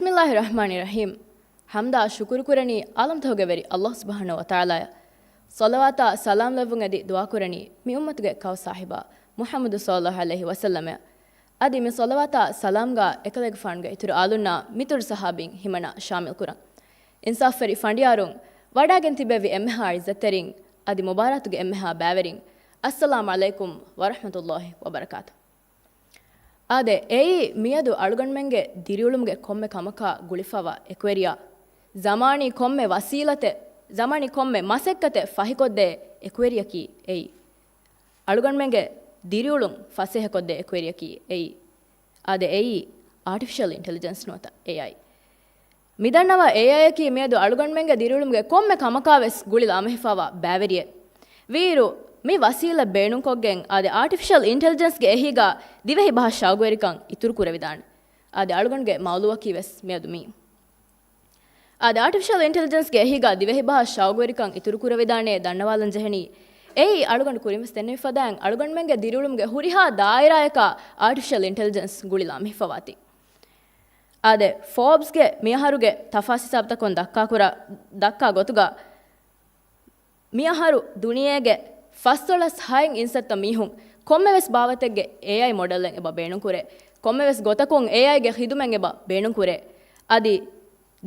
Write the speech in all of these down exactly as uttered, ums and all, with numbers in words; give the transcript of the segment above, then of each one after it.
ބިސްމިއްލާހި ރަޙްމާނި ރަޙީމް. ޙަމްދާ ޝުކުރު ކުރަނީ ޢާލަމްތަކުގެ ވެރި ﷲ ސުބްޙާނަހޫ ވަތަޢާލާއަށް. ޞަލަވާތާ ސަލާމް ލެއްވުން އެދި ދުޢާ ކުރަނީ މި އުއްމަތުގެ ކައު ސާހިބާ މުޙައްމަދު ޞައްލައްލާހު ޢަލައިހި ވަސައްލަމަށް. އަދި މި ޞަލަވާތާ ސަލާމްގާ އެކަލޭގެފާނުގެ އިތުރު އާލުންނާ މިތުރު ޞަޙާބީން ހިމަނާ ޝާމިލް ކުރަން. އިންސާފުވެރި ފަނޑިޔާރުން ވަޑައިގެން ތިބެވި އެންމެހާ ޢިއްޒަތްތެރިން އަދި މުބާރާތުގެ އެންމެހާ ބައިވެރިން، އައްސަލާމު ޢަލައިކުމް ވަރަޙްމަތުﷲި ވަބަރަކާތު. އާދެ، އެއީ މިއަދު އަޅުގަނޑުމެންގެ ދިރިއުޅުމުގެ ކޮންމެ ކަމަކާ ގުޅިފަވާ އެކުވެރިޔާ، ޒަމާނީ ކޮންމެ ވަސީލަތެއް، ޒަމާނީ ކޮންމެ މަސައްކަތެއް ފަހިކޮށްދޭ އެކުވެރިޔަކީ އެއީ. އަޅުގަނޑުމެންގެ ދިރިއުޅުން ފަސޭހަކޮށްދޭ އެކުވެރިޔަކީ އެއީ. އާދެ، އެއީ އާޓިފިޝަލް އިންޓެލިޖެންސް ނުވަތަ އޭއައި. މިދަންނަވާ އޭއައިއަކީ މިއަދު އަޅުގަނޑުމެންގެ ދިރިއުޅުމުގެ ކޮންމެ ކަމަކާވެސް ގުޅިލާމެހިފަވާ ބައިވެރިއެއް. ވީއިރު، މި ވަސީލަތް ބޭނުންކޮށްގެން އާދެ، އާޓިފިޝަލް އިންޓެލިޖެންސްގެ އެހީގާ ދިވެހި ބަހަށް ޝައުގުވެރިކަން އިތުރުކުރެވިދާނެ. އާދެ، އަޅުގަނޑުގެ މައުލޫއަކީ ވެސް މިއަދު މީ. އާދެ، އާޓިފިޝަލް އިންޓެލިޖެންސްގެ އެހީގާ ދިވެހި ބަހަށް ޝައުގުވެރިކަން އިތުރުކުރެވިދާނޭ ދަންނަވާލަން ޖެހެނީ. އެއީ އަޅުގަނޑު ކުރިންވެސް ދެންނެވި ފަދައިން އަޅުގަނޑުމެންގެ ދިރިއުޅުމުގެ ހުރިހާ ދާއިރާއަކާ އާޓިފިޝަލް އިންޓެލިޖެންސް ގުޅިލާމެހިފަވާތީ. އާދެ، ފޯބްސްގެ މިއަހަރުގެ ތަފާސް ހިސާބުތަކުން ދައްކާކުރާ، ދައްކާ ގޮތުގަ، މިއަހަރު ދުނިޔޭގެ ފަސްދޮޅަސް ހައެއް އިންސައްތަ މީހުން ކޮންމެވެސް ބާވަތެއްގެ އޭއައި މޮޑެލެއް އެބަ ބޭނުންކުރޭ. ކޮންމެވެސް ގޮތަކުން އޭއައިގެ ޚިދުމަތް އެބަ ބޭނުންކުރޭ. އަދި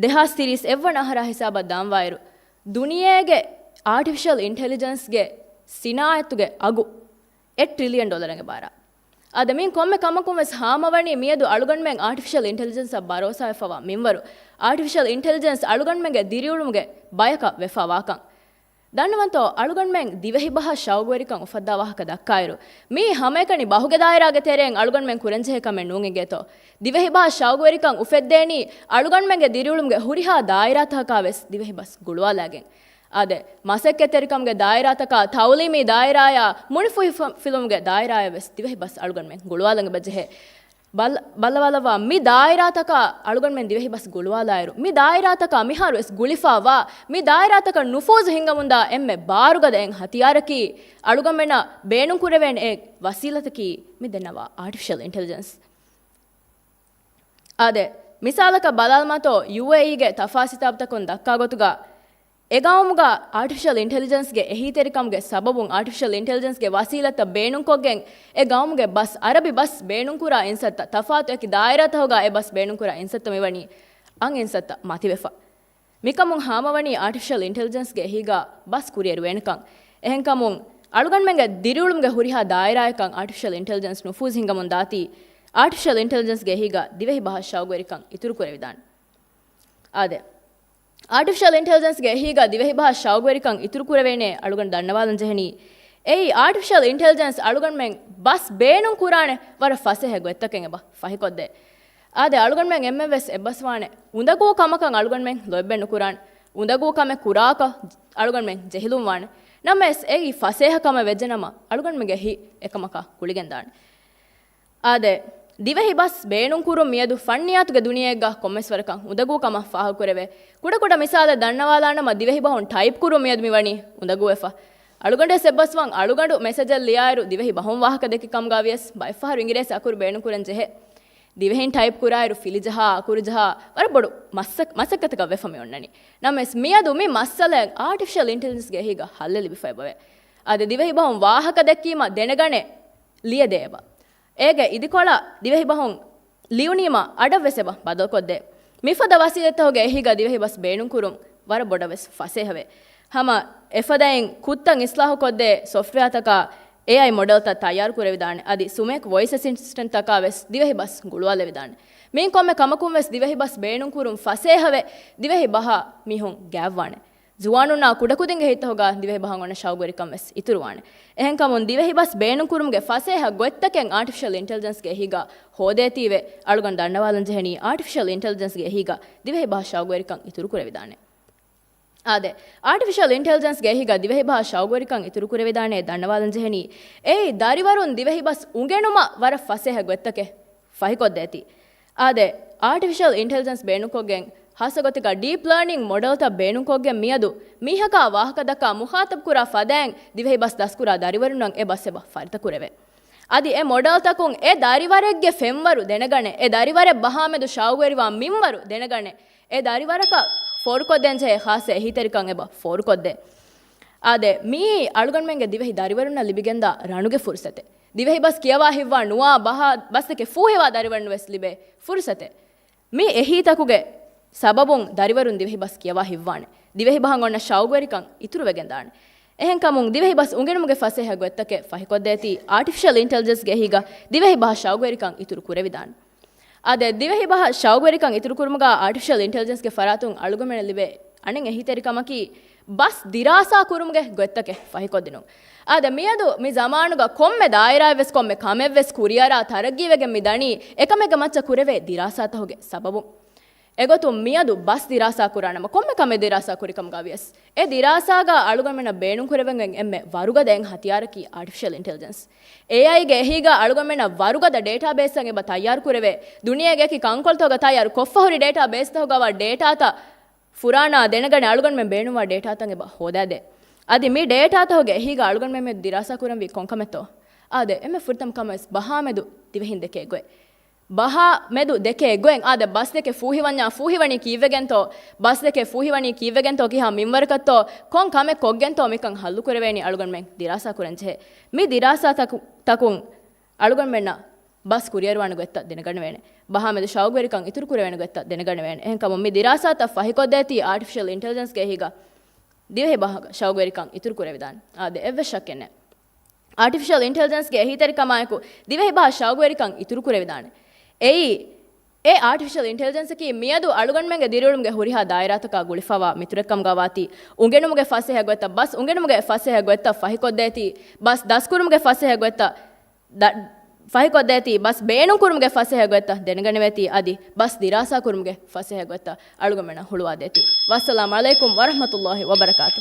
ދެހާސް ތިރީސް އެއްވަނަ އަހަރާ ހިސާބަށް ދާންވާއިރު، ދުނިޔޭގެ އާޓިފިޝަލް އިންޓެލިޖެންސްގެ ސިނާއަތުގެ އަގު އެއް ޓްރިލިއަން ޑޮލަރެއް ބާރާ. އާދެ، މި ކޮންމެ ކަމަކުން ވެސް ހާމަވަނީ މިއަދު އަޅުގަނޑުމެން އާޓިފިޝަލް އިންޓެލިޖެންސަށް ބަރޯސާވެފަވާ މިންވަރު، އާޓިފިޝަލް އިންޓެލިޖެންސް އަޅުގަނޑުމެންގެ ދިރިއުޅުމުގެ ބަޔަކަށް ވެފަވާކަން. ދަންނަވަންތޯ، އަޅުގަނޑުމެން ދިވެހިބަހަށް ޝައުގުވެރިކަން އުފައްދާ ވާހަކަ ދައްކާއިރު، މީ ހަމައެކަނި ބަހުގެ ދާއިރާގެ ތެރެއިން އަޅުގަނޑުމެން ކުރަންޖެހޭ ކަމެއް ނޫން އިނގޭތޯ. ދިވެހިބަހަށް ޝައުގުވެރިކަން އުފެއްދޭނީ، އަޅުގަނޑުމެންގެ ދިރިއުޅުމުގެ ހުރިހާ ދާއިރާތަކަކާވެސް ދިވެހިބަސް ގުޅުވާލައިގެން. އާދެ، މަސައްކަތްތެރިކަމުގެ ދާއިރާތަކާ، ތައުލީމީ ދާއިރާޔާ، މުނިފުހި ފި-، ފިލުމުގެ ދާއިރާޔަށްވެސް ދިވެހިބަސް އަޅުގަނޑުމެން ގުޅުވާލަން އެބަޖެހޭ. ބަލަ-، ބަލަވާލައްވާ މި ދާއިރާތަކާ އަޅުގަނޑުމެން ދިވެހިބަސް ގުޅުވާލާއިރު، މި ދާއިރާތަކާ މިހާރުވެސް ގުޅިފަވާ، މި ދާއިރާތަކަށް ނުފޫޒު ހިންގަމުންދާ އެންމެ ބާރުގަދަ އެއް ހަތިޔާރަކީ، އަޅުގަނޑުމެންނަށް ބޭނުންކުރެވޭނެ އެއް ވަސީލަތަކީ މި ދެންނަވާ އާޓިފިޝަލް އިންޓެލިޖެންސް. އާދެ، މިސާލަކަށް ބަލާލަމާތޯ، ޔޫއޭއީގެ ތަފާސް ހިސާބުތަކުން ދައްކާ ގޮތުގަ، އެ ގައުމުގަ އާޓިފިޝަލް އިންޓެލިޖެންސްގެ އެހީތެރިކަމުގެ ސަބަބުން އާޓިފިޝަލް އިންޓެލިޖެންސްގެ ވަސީލަތްތައް ބޭނުންކޮށްގެން އެ ގައުމުގެ ބަސް، އަރަބި ބަސް ބޭނުންކުރާ އިންސައްތަ، ތަފާތު އެކި ދާއިރާތަކުގަ އެ ބަސް ބޭނުންކުރާ އިންސައްތަ މިވަނީ އަން އިންސައްތަ މަތިވެފަ. މިކަމުން ހާމަވަނީ އާޓިފިޝަލް އިންޓެލިޖެންސްގެ އެހީގަ ބަސް ކުރިއެރުވޭނެކަން. އެހެންކަމުން އަޅުގަނޑުމެންގެ ދިރިއުޅުމުގެ ހުރިހާ ދާއިރާއަކަށް އާޓިފިޝަލް އިންޓެލިޖެންސް ނުފޫޒު ހިންގަމުން ދާތީ، އާޓިފިޝަލް އިންޓެލިޖެންސްގެ އެހީގަ ދިވެހި ބަހަށް ޝައުގުވެރިކަން އިތުރުކުރެވިދާނެ. އާދެ، އާޓިފިޝަލް އިންޓެލިޖެންސްގެ އެހީގަ ދިވެހިބަހަށް ޝައުގުވެރިކަން އިތުރުކުރެވޭނޭ އަޅުގަނޑު ދަންނަވާލަން ޖެހެނީ. އެއީ، އާޓިފިޝަލް އިންޓެލިޖެންސް އަޅުގަނޑުމެން ބަސް ބޭނުން ކުރާނެ ވަރަށް ފަސޭހަ ގޮތްތަކެއް އެބަ ފަހިކޮށްދޭ. އާދެ، އަޅުގަނޑުމެން އެންމެން ވެސް އެއްބަސްވާނެ، އުނދަގޫ ކަމަކަށް އަޅުގަނޑުމެން ލޯތްބެއް ނުކުރާނެ، އުނދަގޫ ކަމެއް ކުރާކަށް އަޅުގަނޑުމެން ޖެހިލުންވާނެ. ނަމަވެސް، އެއީ ފަސޭހަ ކަމެއް ވެއްޖެނަމަ، އަޅުގަނޑުމެންގެ ހިތް އެކަމަކަށް ގުޅިގެންދާނެ. އާދެ، ދިވެހި ބަސް ބޭނުންކުރުން މިއަދު ފަންނިޔާތުގެ ދުނިޔެއެއްގަ ކޮންމެސް ވަރަކަށް އުނދަގޫ ކަމަށް ފާހަގަކުރެވޭ. ކުޑަކުޑަ މިސާލެއް ދަންނަވާލާނަމަ، ދިވެހި ބަހުން ޓައިޕް ކުރުން މިއަދު މިވަނީ އުނދަގޫވެފަ. އަޅުގަނޑުވެސް އެއްބަސްވަން، އަޅުގަނޑު މެސެޖެއް ލިޔާއިރު ދިވެހި ބަހުން ވާހަކަ ދެއްކި ކަމުގަ ވިޔަސް ބައެއްފަހަރު އިނގިރޭސި އަކުރު ބޭނުންކުރަން ޖެހޭ. ދިވެހިން ޓައިޕް ކުރާއިރު ފިލިޖަހާ، އަކުރުޖަހާ، ވަރަށް ބޮޑު މައްސަ-، މަސައްކަތަކަށް ވެފަ މި އޮންނަނީ. ނަމަވެސް، މިއަދު މި މައްސަލައަށް އާޓިފިޝަލް އިންޓެލިޖެންސްގެ އެހީގަ ހައްލެއް ލިބިފަ އެބަވޭ. އާދެ، ދިވެހި ބަހުން ވާހަކަ ދެއްކީމަ ދެނެގަނޭ، ލިޔެދޭ އެބަ. އޭގެ އިދިކޮޅަށް ދިވެހިބަހުން ލިޔުނީމަ އަޑަށްވެސް އެބަ ބަދަލުކޮށްދޭ. މިފަދަ ވަސީލަތްތަކުގެ އެހީގަ ދިވެހިބަސް ބޭނުންކުރުން ވަރަށް ބޮޑަށްވެސް ފަސޭހަވޭ. ހަމަ އެފަދައިން ކުށްތައް އިސްލާހުކޮށްދޭ ސޮފްޓްވެއާތަކާ އޭއައި މޮޑެލްތައް ތައްޔާރުކުރެވިދާނެ. އަދި ސުމެކް ވޮއިސް އެސިސްޓެންޓްތަކާވެސް ދިވެހިބަސް ގުޅުވާލެވިދާނެ. މިއިން ކޮންމެ ކަމަކުންވެސް ދިވެހިބަސް ބޭނުންކުރުން ފަސޭހަވެ، ދިވެހި ބަހަށް މީހުން ގާތްވާނެ. ޒުވާނުންނާ ކުޑަކުދިންގެ ހިތްތަކުގަ ދިވެހި ބަހަށް އޮންނަ ޝައުގުވެރިކަން ވެސް އިތުރުވާނެ. އެހެންކަމުން ދިވެހި ބަސް ބޭނުންކުރުމުގެ ފަސޭހަ ގޮތްތަކެއް އާޓިފިޝަލް އިންޓެލިޖެންސްގެ އެހީގަ ހޯދޭތީވެ، އަޅުގަނޑު ދަންނަވާލަން ޖެހެނީ އާޓިފިޝަލް އިންޓެލިޖެންސްގެ އެހީގަ ދިވެހި ބަހަށް ޝައުގުވެރިކަން އިތުރުކުރެވިދާނެ. އާދެ، އާޓިފިޝަލް އިންޓެލިޖެންސްގެ އެހީގަ ދިވެހި ބަހަށް ޝައުގުވެރިކަން އިތުރުކުރެވިދާނޭ ދަންނަވާލަން ޖެހެނީ، އެއީ ދަރިވަރުން ދިވެހި ބަސް އުނގެނުމަށް ވަރަށް ފަސޭހަ ގޮތްތަކެއް ފަހިކޮށްދޭތީ. އާދެ، އާޓިފިޝަލް އިންޓެލިޖެންސް ބޭނުންކޮށްގެން، ހާއްސަ ގޮތެއްގަ ޑީޕް ލާނިން މޮޑެލްތައް ބޭނުންކޮށްގެން މިއަދު މީހަކާ ވާހަކަދައްކާ މުޚާތަބްކުރާ ފަދައިން ދިވެހި ބަސް ދަސްކުރާ ދަރިވަރުންނަށް އެ ބަސް އެބަ ފަރިތަކުރެވޭ. އަދި އެ މޮޑަލްތަކުން އެ ދަރިވަރެއްގެ ފެންވަރު ދެނެގަނެ، އެ ދަރިވަރެއް ބަހާމެދު ޝައުގުވެރިވާ މިންވަރު ދެނެގަނެ، އެ ދަރިވަރަކަށް ފޯރުކޮށްދޭންޖެހޭ ޚާއްސަ އެހީތެރިކަން އެބަ ފޯރުކޮށްދޭ. އާދެ، މިއީ އަޅުގަނޑުމެންގެ ދިވެހި ދަރިވަރުންނަށް ލިބިގެންދާ ރަނުގެ ފުރުސަތެއް. ދިވެހި ބަސް ކިޔަވާ ހިއްވާ ނުވާ ބަހާ ބަސްތަކެއް ފޫހިވާ ދަރިވަރުން ވެސް ލިބޭ ފުރުސަތެއް. މި އެހީތަކުގެ ސަބަބުން ދަރިވަރުން ދިވެހި ބަސް ކިޔަވާ ހިއްވާނެ. ދިވެހި ބަހަށް އޮންނަ ޝައުގުވެރިކަން އިތުރުވެގެންދާނެ. އެހެންކަމުން ދިވެހި ބަސް އުނގެނުމުގެ ފަސޭހަ ގޮތްތަކެއް ފަހިކޮށްދޭތީ އާޓިފިޝަލް އިންޓެލިޖެންސްގެ އެހީގަ ދިވެހި ބަހަށް ޝައުގުވެރިކަން އިތުރު ކުރެވިދާނެ. އާދެ، ދިވެހި ބަހަށް ޝައުގުވެރިކަން އިތުރުކުރުމުގަ އާޓިފިޝަލް އިންޓެލިޖެންސްގެ ފަރާތުން އަޅުގަނޑުމެންނަށް ލިބޭ އަނެއް އެހީތެރިކަމަކީ، ބަސް ދިރާސާ ކުރުމުގެ ގޮތްތަކެއް ފަހިކޮށްދިނުން. އާދެ، މިއަދު މި ޒަމާނުގަ ކޮންމެ ދާއިރާއެއްވެސް ކޮންމެ ކަމެއްވެސް ކުރިއަރާ ތަރައްގީވެގެން މި ދަނީ އެކަމެއްގެ މައްޗަށް ކުރެވޭ ދިރާސާތަކުގެ ސަބަބުން. އެގޮތުން މިއަދު ބަސް ދިރާސާ ކުރާނަމަ ކޮންމެ ކަމެއް ދިރާސާ ކުރިކަމުގަ ވިޔަސް، އެ ދިރާސާގަ އަޅުގަނޑުމެންނަށް ބޭނުންކުރެވެން އެންމެ ވަރުގަދަ އެއް ހަތިޔާރަކީ އާޓިފިޝަލް އިންޓެލިޖެންސް. އޭއައިގެ އެހީގަ އަޅުގަނޑުމެންނަށް ވަރުގަދަ ޑޭޓާ ބޭސްތައް އެބަ ތައްޔާރު ކުރެވޭ. ދުނިޔޭގެ އެކި ކަންކޮޅުތަކުގަ ތައްޔާރު ކޮށްފަ ހުރި ޑޭޓާ ބޭސްތަކުގަވާ ޑޭޓާތައް ފުރާނާ ދެނެގަނެ އަޅުގަނޑުމެން ބޭނުންވާ ޑޭޓާތައް އެބަ ހޯދާދޭ. އަދި މި ޑޭޓާތަކުގެ އެހީގަ އަޅުގަނޑުމެން މި ދިރާސާ ކުރަންވީ ކޮންކަމެއްތޯ؟ އާދެ، އެންމެ ފުރަތަމަ ކަމަށް ވެސް ބަހާ މެދު ދިވެހިން ދެކޭ ގޮތް. ބަހާ މެދު ދެކޭ ގޮތް. އާދެ، ބަސް ދެކެ ފޫހިވަންޏާ ފޫހިވަނީ ކީއްވެގެންތޯ؟ ބަސް ދެކެ ފޫހިވަނީ ކީއްވެގެންތޯ؟ ކިހާ މިންވަރަކަށްތޯ؟ ކޮން ކަމެއް ކޮށްގެންތޯ؟ މިކަން ހައްލު ކުރެވޭނީ އަޅުގަނޑުމެން ދިރާސާ ކުރަން ޖެހޭ. މި ދިރާސާ ތަކު-، ތަކުން އަޅުގަނޑުމެންނަށް ބަސް ކުރިއަރުވާނެ ގޮތްތައް ދެނެގަނެވޭނެ. ބަހާ މެދު ޝައުގުވެރިކަން އިތުރު ކުރެވޭނެ ގޮތްތައް ދެނެގަނެވޭނެ. އެހެންކަމުން މި ދިރާސާތައް ފަހިކޮށްދޭތީ އާޓިފިޝަލް އިންޓެލިޖެންސްގެ އެހީގަ ދިވެހި ބަހަށް ޝައުގުވެރިކަން އިތުރު ކުރެވިދާނެ. އާދެ، އެއްވެސް ޝައްކެއް ނެތް. އާޓިފިޝަލް އިންޓެލިޖެންސްގެ އެހީތެރިކަމާއެކު ދިވެހި ބަހަށް ޝައުގުވެރިކަން އިތުރު ކުރެވިދާނެ. އެއީ، އެ އާޓިފިޝަލް އިންޓެލިޖެންސަކީ މިއަދު އަޅުގަނޑުމެންގެ ދިރިއުޅުމުގެ ހުރިހާ ދާއިރާތަކާ ގުޅިފަވާ މިތުރެއްކަމުގަ ވާތީ، އުނގެނުމުގެ ފަސޭހަ ގޮތްތައް، ބަސް އުނގެނުމުގެ ފަސޭހަ ގޮތްތައް ފަހިކޮށްދޭތީ، ބަސް ދަސްކުރުމުގެ ފަސޭހަ ގޮތްތައް، ދަ-، ފަހިކޮށްދޭތީ، ބަސް ބޭނުންކުރުމުގެ ފަސޭހަ ގޮތްތައް ދެނެގަނެވޭތީ، އަދި ބަސް ދިރާސާ ކުރުމުގެ ފަސޭހަ ގޮތްތައް އަޅުގަނޑުމެންނަށް ހުޅުވާދޭތީ. ވައްސަލާމް ޢަލައިކުމް ވަރަޙްމަތުﷲި ވަބަރަކާތު.